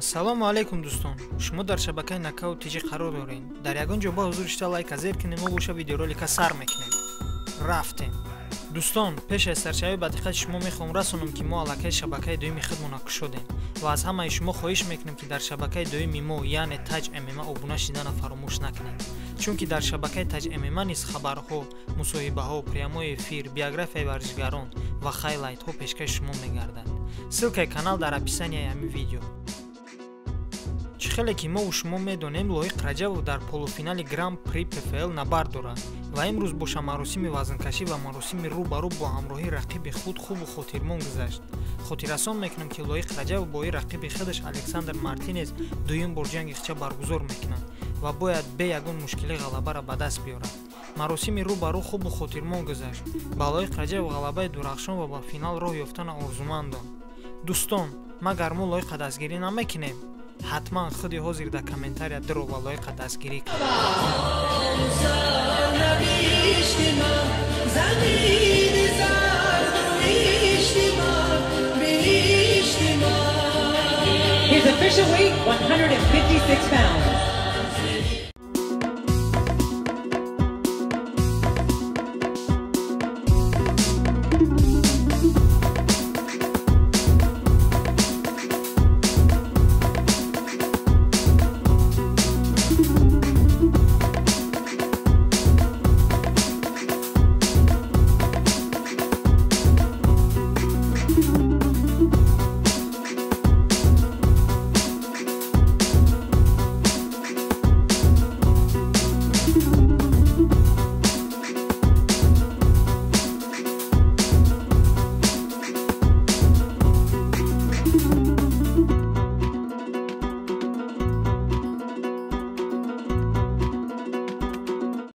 Ассалому алайкум, дӯстон! Шумо дар шабакаи Нокаут ТЖ қарор доред. Дар ягон ҷо ба ҳузур шита, лайка зер кунем, мо боша видеоролика сар мекунем. Рафтем, дӯстон. Пеш аз саршавӣ ба диққати шумо мехоҳам расонам, ки мо аллакай шабакаи дуюми худмона кушодем ва аз ҳамаи шумо хоҳиш мекунем, ки дар шабакаи дуюми мо, яъне Таҷ ММА, обуна шидана фаромӯш накунед, чунки дар шабакаи Таҷ ММА низ хабарҳо, мусоҳибаҳо, прямой эфир, биографияи варзишгарон ва хайлайтҳо пешкаши шумо мегардад. Ссылкаи канал дар описанияи ҳамин видео. Чӣ хеле ки мову шумо медонем, Лоиқ Раҷабов дар полуфинали Гран При ПФЛ набард дорад ва имрӯз боша маросими вазнкашӣ ва маросими рӯ ба рӯ бо ҳамроҳии рақиби худ хубу хотирмон гузашт. Хотиррасон мекунам, ки Лоиқ Раҷабов бо ин рақиби худаш Александр Мартинес дуюм бор ҷанги хча баргузор мекунад ва бояд бе ягон мушкилӣ ғалабаро ба даст биёрад. Маросими рӯ ба рӯ хубу хотирмон гузашт. Ба Лоиқ Раҷабов ғалабаи дурахшон ва ба финал роҳ ёфтана орзумандам. Дӯстон, магар мо Лоиқа дастгирӣ намекунем? Ҳатман худи ҳозир дар комментария дуро ва Лоиқа дастгирӣ кунед. Сарнавишти ман, замини зардуишти ман, биҳишти ман. His official weight, 156 pounds.